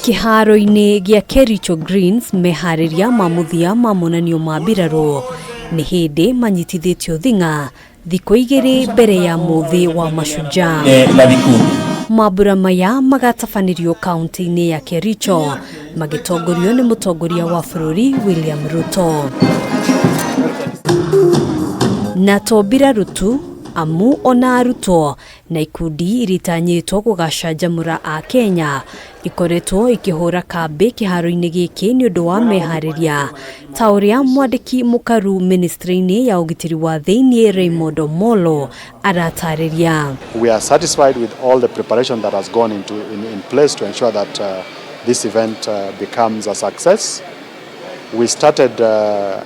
Kĩharo-inĩ gĩa Kericho Greens, meharĩria ma mũthia ma monanio ma mbirarũ nĩ hĩndĩ manyitithĩtio thing'a thikũ 2 mbere ya mũthĩ wa Mashujaa. Na vikundi. Mambura maya magatabanĩrio kaunti-inĩ ya Kericho magĩtongorio nĩ mũtongoria wa bũrũri William Ruto. Na to mbirarũ tu, amu ona arutwo na ikundi iria itanyĩtwo gũgacanjamũra a Kenya ikoretwo ikĩhũra kambĩ kĩharo-inĩ gĩkĩ nĩ ũndũ wa meharĩria, ta ũrĩa mwandĩki mũkaru ministry-inĩ ya ũgitĩri wa thĩinĩ Raymond Omolo aratarĩria. We are satisfied with all the preparation that has gone in place to ensure that this event becomes a success. We started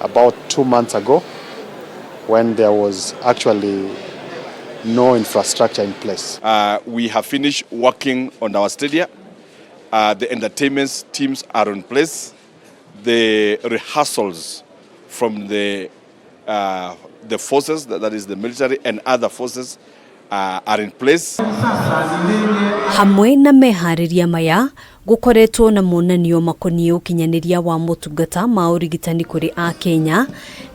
about 2 months ago when there was actually no infrastructure in place. We have finished working on our stadia. The entertainment teams are in place. The rehearsals from the forces, that is the military and other forces, are in place. Hamwe na meharĩria maya, gũkoretwo na monanio makoniĩ ũkinyanĩria wa motungata ma ũrigitani kũrĩ akenya,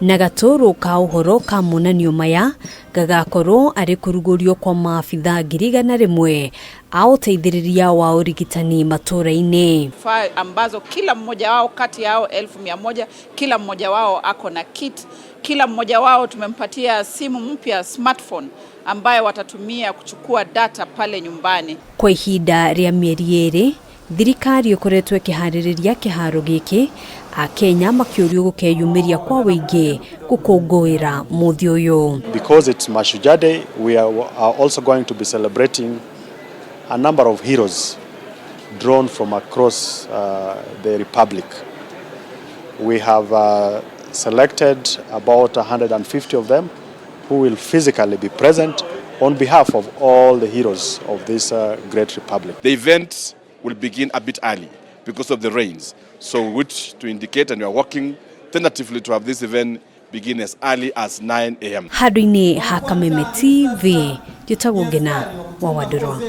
na gatũrũ ka ũhoro ka monanio maya gagakorwo arĩ kũrugũrio kwa maabitha 100,000 a ũteithĩrĩria wa ũrigitani matũra-inĩ. Vifaa ambazo kila mmoja wao, kati yao 100,000, kila mmoja wao ako na kit. Kila mmoja wao tumempatia simu mpya, smartphone, ambayo watatumia kuchukua data pale nyumbani. Kwa ihinda rĩa mĩeri 2 thirikari ĩkoretwo ĩkĩharĩrĩria kĩharo gĩkĩ, akenya makĩũrio gũkeyumĩria kwa wĩingĩ gũkũngũĩra mũthĩ ũyũ. Because it's Mashujaa Day, we are also going to be celebrating a number of heroes drawn from across the republic. We have selected about 150 of them who will physically be present on behalf of all the heroes of this great republic. The event will begin a bit early because of the rains. So we wish to indicate, and we are working tentatively to have this event begin as early as 9 a.m. Handũ-inĩ ha Kameme TV, njĩtagwo Ngena wa Wandũrwa.